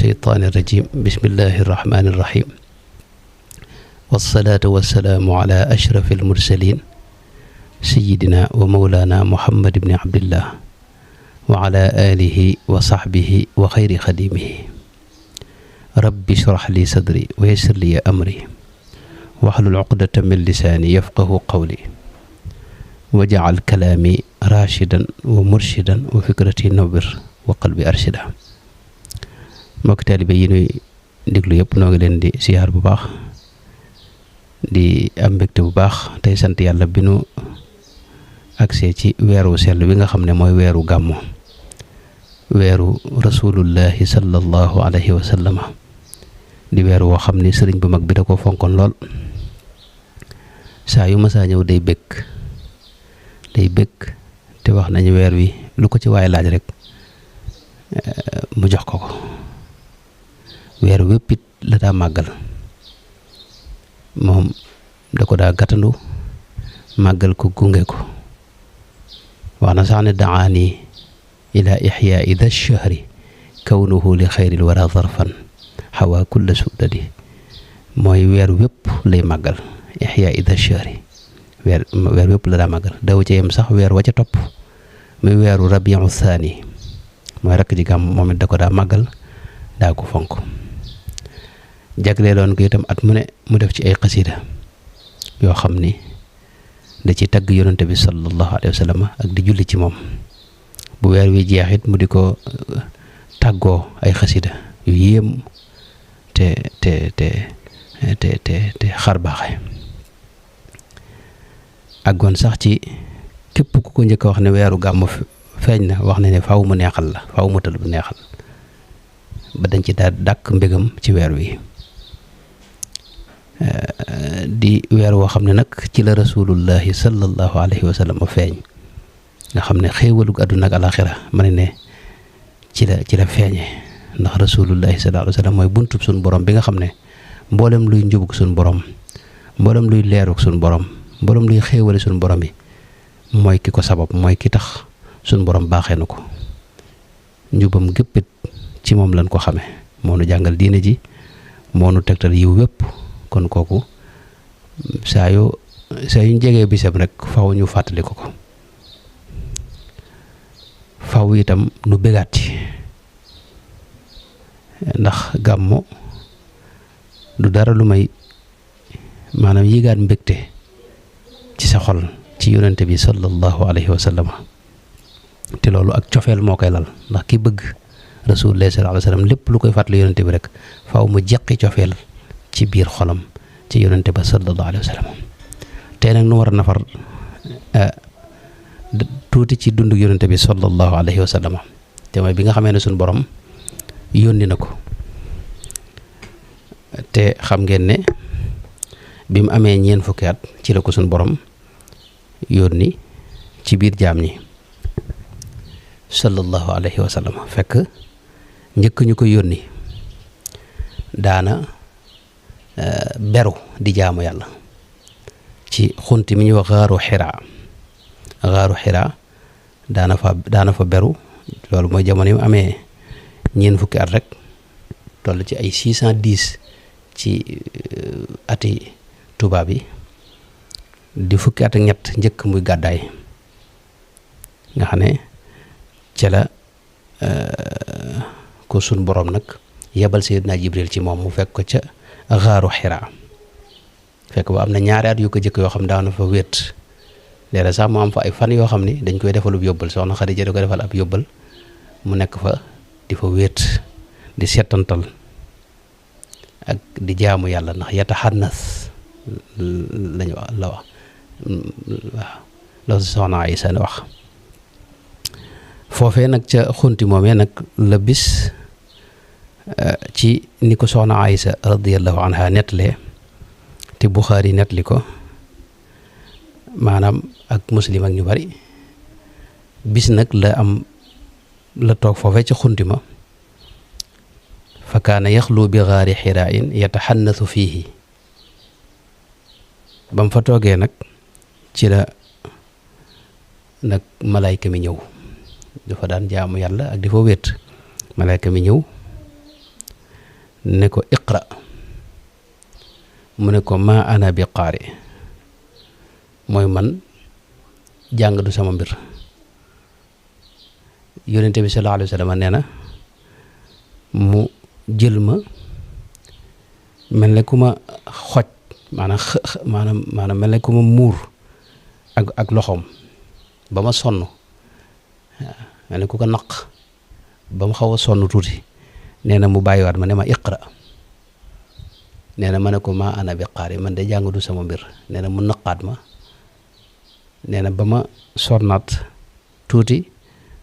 الشيطان الرجيم بسم الله الرحمن الرحيم والصلاة والسلام على أشرف المرسلين سيدنا ومولانا محمد بن عبد الله وعلى آله وصحبه وخير خديمه رب اشرح لي صدري ويسر لي أمري واحلل عقدة من لساني يفقه قولي وجعل كلامي راشدا ومرشدا وفكرتي نور وقلبي أرشدا mbokk taalibe yi nuy déglu yëpp noo ngi leen di siyaar bu baax di am mbégte bu baax tey sant yàlla bi nu agsee ci weeru sell bi nga xam ne mooy weeru gàmmu weeru rasulullahi sallallahu alayhi wa sallama di weer woo xam ne sëriñ bu mag bi da ko fonkoon lool saa yu masaa ñëw day bëgg te wax nañu weer wi lu ko ci waaye laaj rek mu jox ko weer wépp it la daa màggal moom da ko daa gàttandu màggal ko gunge ko wax na sax ne daani ila ixyaai da shahri kawnuhu li xayril wara zarfan xawa kulla sudadi mooy weer wépp lay màggal ixyaai da shahri weer wépp la daa màggal daw ca yem sax weer wa ca topp muy weeru rabiu thani mooy rakk ji gàmm moom it da ko daa màggal daa ko fonk jagleeloon ko itam at mu ne mu def ci ay xasida yoo xam ni da ci tagg yonante bi sallallahu alayhi wa sallam ak di julli ci moom bu weer wi jeexit mu di ko tàggoo ay xasida yu yéem te xar baaxe àggoon sax ci képp ku ko njëkk a wax ne weeru gàmmu feeñ na wax na ne faaw mu neexal la faaw mu tël bu neexal ba dañ ci daal dàkk mbégam ci weer wi di weer woo xam ne nag ci la rasulullahi sallallahu alayhi wa sallam feeñ nga xam ne xéewalug àdduna ak alaxira ma ne ci la feeñe ndax rasulullahi sallallahu alayhi wa sallam mooy buntub suñ borom bi nga xam ne mboolem luy njubug suñ borom mboolem luy leerug suñ borom mboolem luy xéewale suñ borom bi mooy ki ko sabab mooy ki tax suñ borom baaxee na ko njubam géppit ci moom lañ ko xamee moo nu jàngal diine ji moo nu tegtal yiw wépp kon kooku saa yu jegee bisam rek faw ñu fàttali ko faw itam nu bégaat ci ndax gàmmu du dara lu may maanaam yéegaat mbégte ci sa xol ci yonente bi sallallahu alayhi wa sallam te loolu ak cofeel moo koy lal ndax ki bëgg rasulullah sallallahu alayhi wa sallam lépp lu koy fàttali yonente bi rek faw mu jeqi cofeel ci biir xolam ci yonente ba sallallahu alayhi wa sallam tey nag nu war a nafar tuuti ci dunduk yonente bi sallallahu alayhi wa sallam te mooy bi nga xamee ne suñ borom yónni na ko te xam ngeen ne bi mu amee ñeent fukki at ci la ko suñ borom yónni ci biir jaam ñi sallallahu alayhi wa sallam fekk njëkk ñu ko yónni daana beru di jaamu yàlla ci xunti mi ñuy wax xaaru xiraa daana fa beru loolu mooy jamono yi mu amee ñeent fukki at rek toll ci ay 610 ci ati tubaab yi di fukki at ak ñett njëkk muy gàddaay nga xam ne ca la ko sun borom nag yebal Seydina Jibril ci moom mu fekk ko ca xaaru xiraa fekk ba am na ñaari at yu ko jëkk yoo xam daana fa wéet léeg-léeg sax mu am fa ay fan yoo xam ni dañ koy defalub yóbbal soxna Xadija da ko defal ab yóbbal mu nekk fa di fa wéet di seetantal ak di jaamu yàlla ndax yataxannas lañu wax la wax waaw loolu soxna Aysa ne wax foofee nag ca xunti moomee nag la bis ci ni ko soxna Aysa radiyallahu anha nettalee te Buxaari nettali ko maanaam ak Muslim ak ñu bari bis nag la toog foofee ca xunti ma fa kaana yaxlu bi gaari xiraain yataxannasu fiihi ba mu fa toogee nag ci la nag malayka mi ñëw dafa daan jaamu yàlla ak di fa wéet malayka mi ñëw ne ko iqra mu ne ko ma ana bi qaari mooy man jàng du sama mbir. yonente bi sallallahu alayhi wa sallam nee na mu jël ma mel ne ku ma xoj maanaam mel ne ku ma muur ak loxoom ba ma sonn waaw mel ne ku ko naq ba mu xaw a sonn tuuti nee na mu bàyyiwaat ma ne ma iqra nee na ma ne ko ma ana bi qaari man de jàng du sama mbir nee na mu naqaat ma nee na ba ma sonnaat tuuti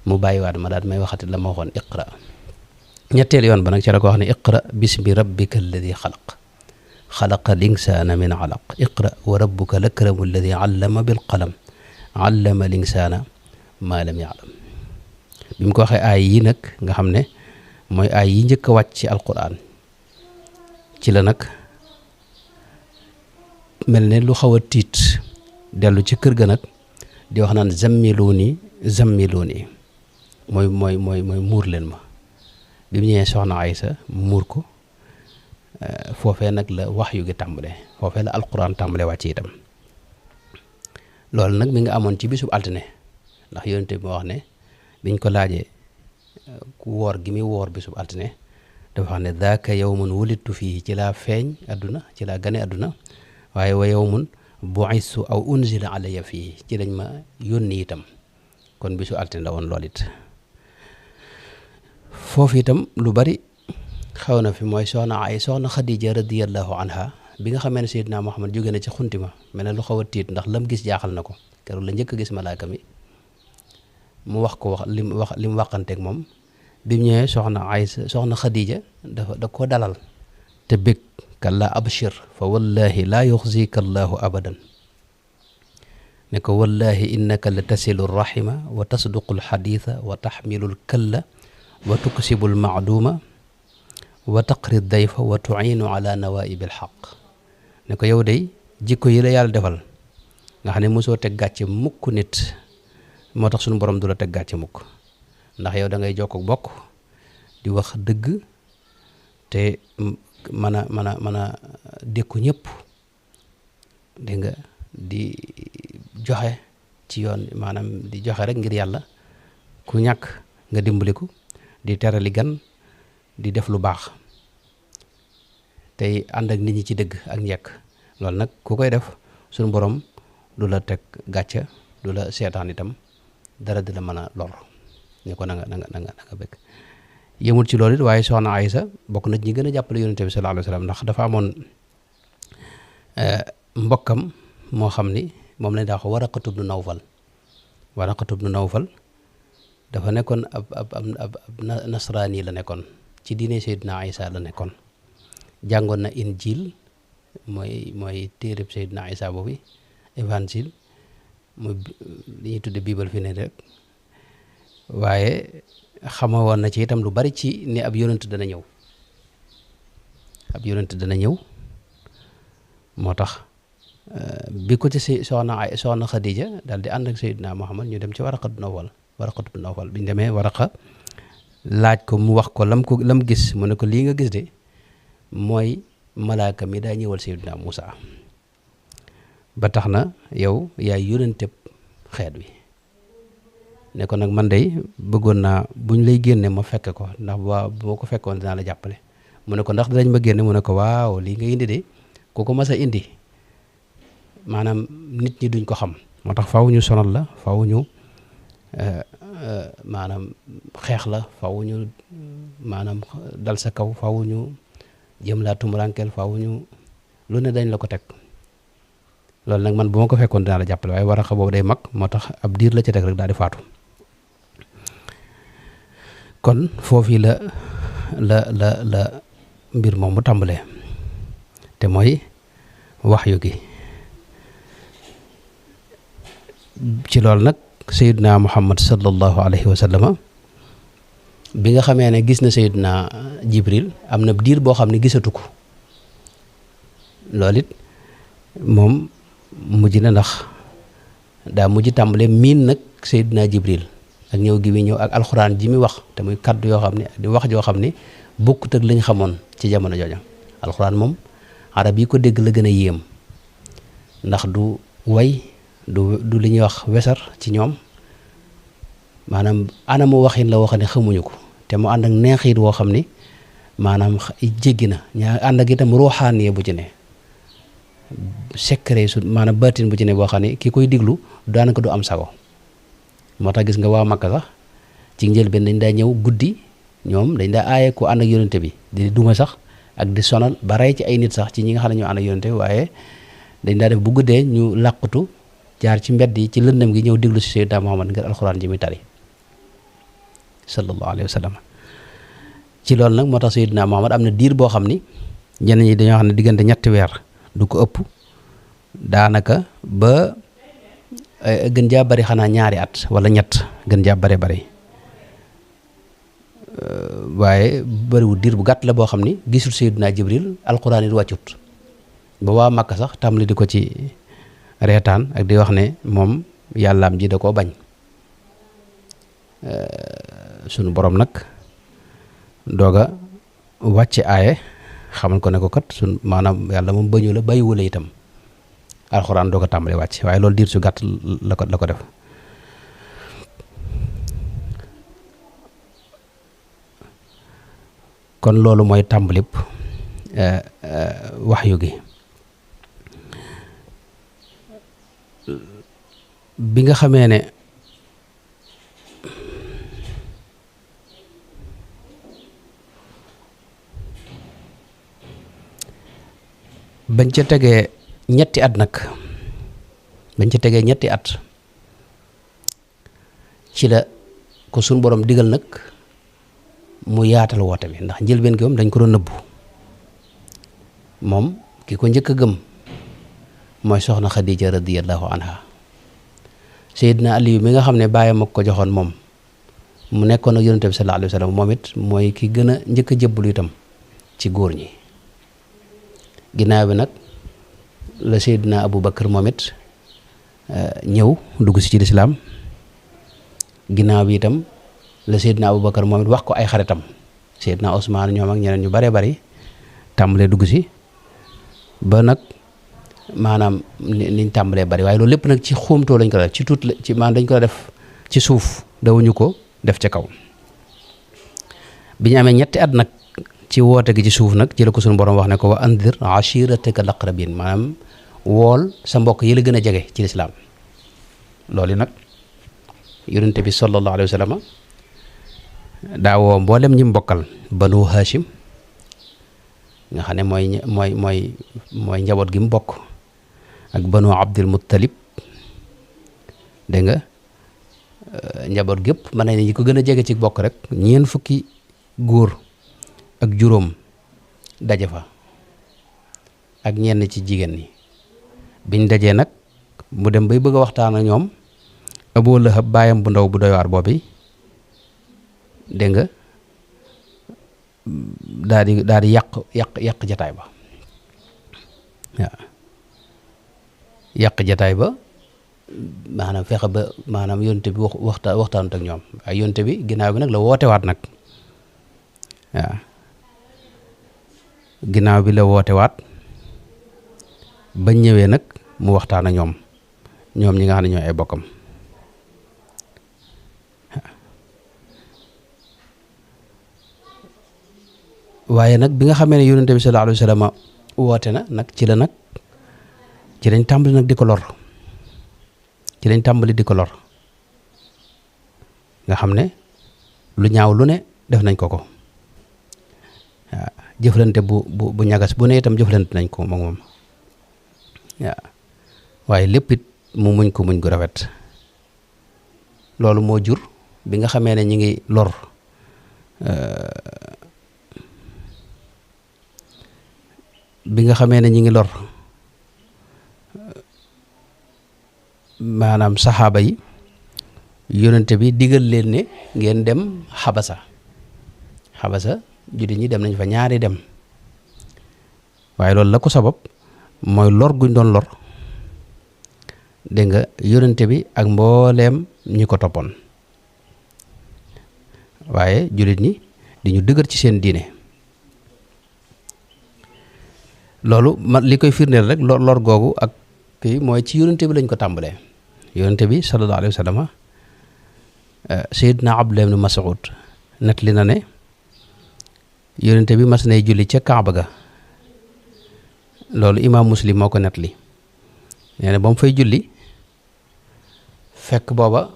mu bàyyiwaat ma daal may waxati la ma waxoon iqra ñetteel yoon ba nag ci la ko wax ne iqra bismi rabbika alladi xalaq xalaqa al insaana min alaq iqra wa rabbuka lakramu alladi allama bil qalam allama al insaana maa lam yaalam bi mu ko waxee aay yi nag nga xam ne mooy aay yi njëkk a wàcc ci alquran ci la nag mel ne lu xaw a tiit dellu ci kër ga nag di wax naan zammiluuni mooy muur leen ma bi mu ñëwee soxna Aysa muur ko foofee nag la waxyu gi tàmbale foofee la alquran tàmbale wàcc itam loolu nag mi nga amoon ci bisub altine ndax yonente bi moo wax ne biñ ko laajee ku woor gi muy woor bisub altine dafa wax ne daaka yawmun wulidtu fii ci laa feeñ adduna ci laa gane adduna waaye wa yawmun bu'istu aw unzila alayya fii ci lañ ma yónni itam kon bisu altine la woon lool it foofu itam lu bari xaw na fi mooy soxna Xadija radiyallahu anha bi nga xamee ne Seydina Muhammad jóge na ci xunti ma mel ne lu xaw a tiit ndax lam gis jaaxal na ko keroog la njëkk a gis malaaka mi mu wax ko li mu waxanteeg moom bi mu ñëwee soxna Xadija da ko dalal te bég kalla abshir fa wallahi laa yuxzika allahu abadan ne ko wallahi innaka la tasilu rahima wa tasduqu alxaditha wa taxmilu alkalla wa tuksibu almacduuma wa taqri dayfa wa tuciinu ala nawaibi alxaq ne ko yow day jikko yi la yàlla defal nga xam ne mosoo teg gàcce mukk nit moo tax suñu borom du la teg gàcce mukk ndax yow da ngay jokk ak bokk di wax dëgg te mën a dékku ñëpp dégg nga di joxe ci yoon maanaam di joxe rek ngir yàlla ku ñàkk nga dimbaliku di terali gan di def lu baax tey ànd ak nit ñi ci dëgg ak njekk loolu nag ku koy def suñu borom du la teg gàcce du la seetaan itam dara di la mën a lor ñu ko na nga bëgg yëmul ci loolu it waaye soxna Aysa bokk na ñi gën a jàppale yonente bi sallallahu alayhi wa sallam ndax dafa amoon mbokkam moo xam ni moom lañ daa wax Waraqatu bnu Nawfal dafa nekkoon ab nasraani la nekkoon ci diine Seydina Aysa la nekkoon jàngoon na Injil mooy téereb Seydina Aysa boobu évangile mooy li ñuy tudde biibal fi ne rek waaye xama woon na ci itam lu bari ci ne ab yonent dana ñëw moo tax bi ko ci soxna Xadija daal di ànd ak Seydina Muhammad ñu dem ci Waraqatu bnu Nawfal bi ñu demee Waraqa laaj ko mu wax ko lam gis mu ne ko lii nga gis de mooy malaaka mi daa ñëwal Seydina Muusa ba tax na yow yaay yónnenteb xeet wi ne ko nag man day bëggoon naa buñ lay génne ma fekke ko ndax boo ko fekkoon dinaa la jàppale mu ne ko ndax dinañ ma génne mu ne ko waaw lii nga indi de ku ko mas a indi maanaam nit ñi duñ ko xam moo tax faaw ñu sonal la faaw ñu maanaam xeex la faaw ñu maanaam dal sa kaw faaw ñu jëm laa tumurankeel faaw ñu lu ne dañ la ko teg loolu nag man bu ma ko fekkoon dinaa la jàppale waaye Waraqa boobu day mag moo tax ab diir la ci teg rek daal di faatu kon foofu la mbir moom mu tàmbalee te mooy waxyu gi ci loolu nag Seydina Muhammad sallallahu alayhi wa sallama bi nga xamee ne gis na Seydina Jibril am na diir boo xam ne gisatu ko loolu it moom mujj na ndax daa mujj tàmbale miin nag Seydina Jibril ak ñëw gi mi ñëw ak alxuraan ji mi wax te muy kaddu yoo xam ne di wax joo xam ne bokkut ak lañ xamoon ci jamono jooja. alxuraan moom arab yi ko dégg la gën a yéem ndax du way du li ñuy wax wesar ci ñoom maanaam anamu waxin la woo xam ne xamuñu ko te mu ànd ak neexit woo xam ni maanaam jéggi na ñaa ànd ak itam ruuxaaniye bu ci ne secret su maanaam baatin bu ci ne boo xam ne ki koy diglu daanaka du am sago moo tax gis nga waa Makka sax ci njëlbeen dañ daa ñëw guddi ñoom dañ daa aaye ku ànd ak yonente bi di duma sax ak di sonal ba rey ci ay nit sax ci ñi nga xam ne ñoo ànd ak yonente bi waaye dañ daa def bu guddee ñu làqutu jaar ci mbedd yi ci lëndëm gi ñëw diglu si Seydina Muhammad ngir alxuraan ji muy tari sallallahu alayhi wa sallam ci loolu nag moo tax Seydina Muhammad am na diir boo xam ni ñenn ñi dañoo xam ne diggante ñetti weer du ko ëpp daanaka ba gën jaa bari xanaa ñaari at wala ñett gën jaa bari waaye bariwul diir bu gàtt la boo xam ni gisul Seydina Jibril alxuraan it wàccut ba waa Makka sax tàmbali di ko ci reetaan ak di wax ne moom yàllaam ji da koo bañ sunu borom nag dooga wàcce aaye xamal ko ne ko kat maanaam yàlla moom bañu la bàyyiwu la itam alxuraan dooga tàmbali wàcc waaye loolu diir su gàtt la ko def kon loolu mooy tàmbalib waxyu gi bi nga xamee ne bañ ca tegee ñetti at nag ci la ko suñ borom digal nag mu yaatal woote bi ndax njëlbeen gi moom dañ ko doon nëbbu moom ki ko njëkk a gëm mooy soxna Xadija radiyallahu anha Seydina Aliyu mi nga xam ne bàyyam ak ko joxoon moom mu nekkoon ak yonente bi sallallahu alayhi wa sallam moom it mooy ki gën a njëkk a jëbbalu itam ci góor ñi ginnaaw bi nag la Seydina Abu Bakar moom it ñëw dugg si ci lislaam ginnaaw bi itam la Seydina Abu Bakar moom it wax ko ay xaritam Seydina Usmaan ñoom ak ñeneen ñu baree bari tàmbalee dugg si ba nag maanaam niñ tàmbalee bari waaye loolu lépp nag ci xuumtoo lañ ko def ci tuut ci maanaam dañ ko def ci suuf dawuñu ko def ca kaw bi ñu amee ñetti at nag ci woote gi ci suuf nag ci la ko suñu borom wax ne ko wa andir ashirataka laqrabin maanaam wool sa mbokk yi la gën a jege ci lislaam loolu nag yonente bi sallallahu alayhi wa sallam daa woo mboolem ñi mbokkal banu Hashim nga xam ne mooy njaboot gi mu bokk ak banu Abdul Muttalib dégg nga njaboot gépp mën nañ ne ñi ko gën a jege ci bokk rek ñeent fukki góor ak juróom daje fa ak ñenn ci jigéen ñi biñ dajee nag mu dem bay bëgg a waxtaan ak ñoom Abu Lahab baayam bu ndaw bu doy waar boobu dégg nga daal di yàq jataay ba waaw yàq jataay ba maanaam fexe ba maanaam yonte bi waxtaanut ak ñoom ay yonte bi ginnaaw bi nag la wootewaat nag waaw ginnaaw bi la wootewaat bañ ñëwee nag mu waxtaan ak ñoom ñi nga xam ne ñooy ay bokkam waaye nag bi nga xamee ne yonente bi sallallahu alayhi wa sallam woote na nag ci lañ tàmbali nag di ko lor nga xam ne lu ñaaw lu ne def nañ ko waaw jëflante bu ñagas bu ne itam jëflante nañ ko moom waaw waaye lépp it mu muñ ko muñ gu rafet loolu moo jur bi nga xamee ne ñi ngi lor maanaam saxaaba yi yonente bi digal leen ne ngeen dem xabasa jullit ñi dem nañ fa ñaari dem waaye loolu la ko sabab mooy lor guñ doon lor dégg nga yonente bi ak mbooleem ñi ko toppoon waaye jullit ñi di ñu dëgër ci seen diine loolu man li koy firndeel rek lor googu ak kii mooy ci yonente bi lañ ko tàmbalee. yonente bi sallallahu alayhi wa sallam Seydina Abdullah ibn Mas'ud net li na ne yonente bi mas nay julli ca Kaaba ga, loolu imaam Muslim moo ko net li nee na ba mu fay julli fekk booba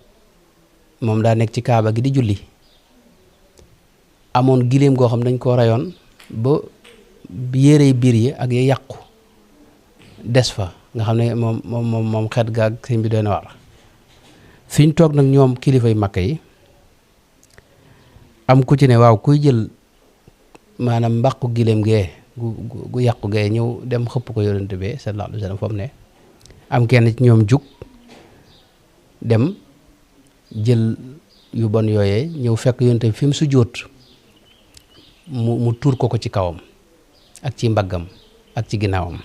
moom daa nekk ci Kaaba gi di julli, amoon giléem goo xam dañ koo rayoon ba yérey biir yi ak ya yàqu des fa nga xam ne moom xet ga ak sëñ bi doy na war fi ñu toog nag ñoom kilifay Makka yi am ku ci ne waaw kuy jël maanaam mbàqu giléem gee gu yàqu gee ñëw dem xëpp ko yonente bi sallallahu alayhi wa sallam foofu ne am kenn ci ñoom jug dem jël yu bon yooyee ñëw fekk yonente bi fi mu sujjóot mu tuur ko ci kawam ak ci mbaggam ak ci ginnaawam.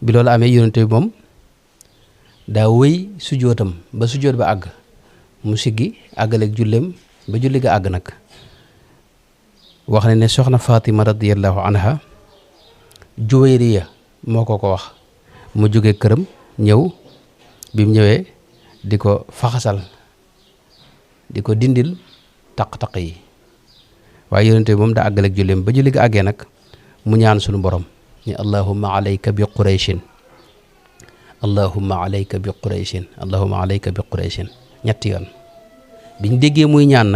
bi loolu amee yonente bi moom daa wëy sujjóotam ba sujjóot ba àgg mu siggi àggaleeg julleem ba julli ga àgg nag wax ne soxna Fatima radiyallahu anha Juwayriya moo ko wax mu jóge këram ñëw bi mu ñëwee di ko faxasal di ko dindil taq-taq yi waaye yonente bi moom daa àggaleeg julleem ba julli ga àggee nag mu ñaan sunu borom ni allahumma alayka bi qurayshin allahumma alayka bi qurayshin allahumma alayka bi qurayshin ñetti yoon biñ déggee muy ñaan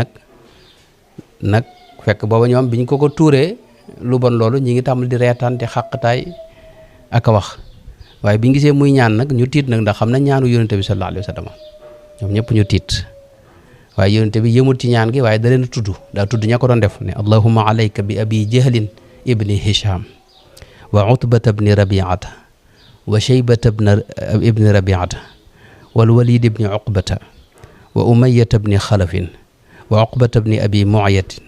nag fekk booba ñoom biñ ko tuuree lu bon loolu ñi ngi tàmbali di reetaan di xàqtaay ak a wax waaye biñ gisee muy ñaan nag ñu tiit nag ndax xam na ñaanu yonente bi sallallahu alayhi wa sallam ñoom ñëpp ñu tiit waaye yonente bi yëmul ci ñaan gi waaye da leen daa tudd ña ko doon def ne allahumma alayka bi abi jahlin ibni hisham wa utbata bni rabiata wa shaybata ibni rabiata wal walid ibni uqbata wa umayata bni xalafin wa uqbata bni abi muayat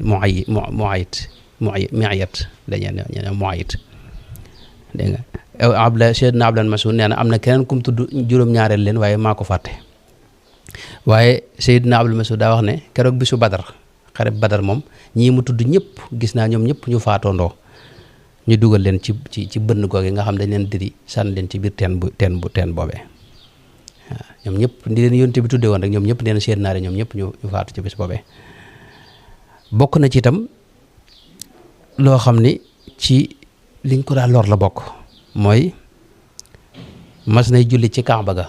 dañu muayat dégg nga Seydina Abdullah Mas'ud nee na am na keneen kum tudd juróom-ñaareel leen waaye maa ko fàtte waaye Seydina Abdullah Mas'ud daa wax ne keroog bisu Badar xare Badar moom ñii mu tudd ñëpp gis naa ñoom ñëpp ñu faatoondoo ñu dugal leen ci bënn googu nga xam dañ leen diri sànni leen ci biir teen boobee waaw ñoom ñëpp ndi leen yonte bi tuddee woon rek ñoom ñëpp nee na seen naare ñoom ñëpp ñu faatu ci bis boobee. bokk na ci itam loo xam ni ci liñ ko daal lor la bokk mooy mas nay julli ci Kaaba ga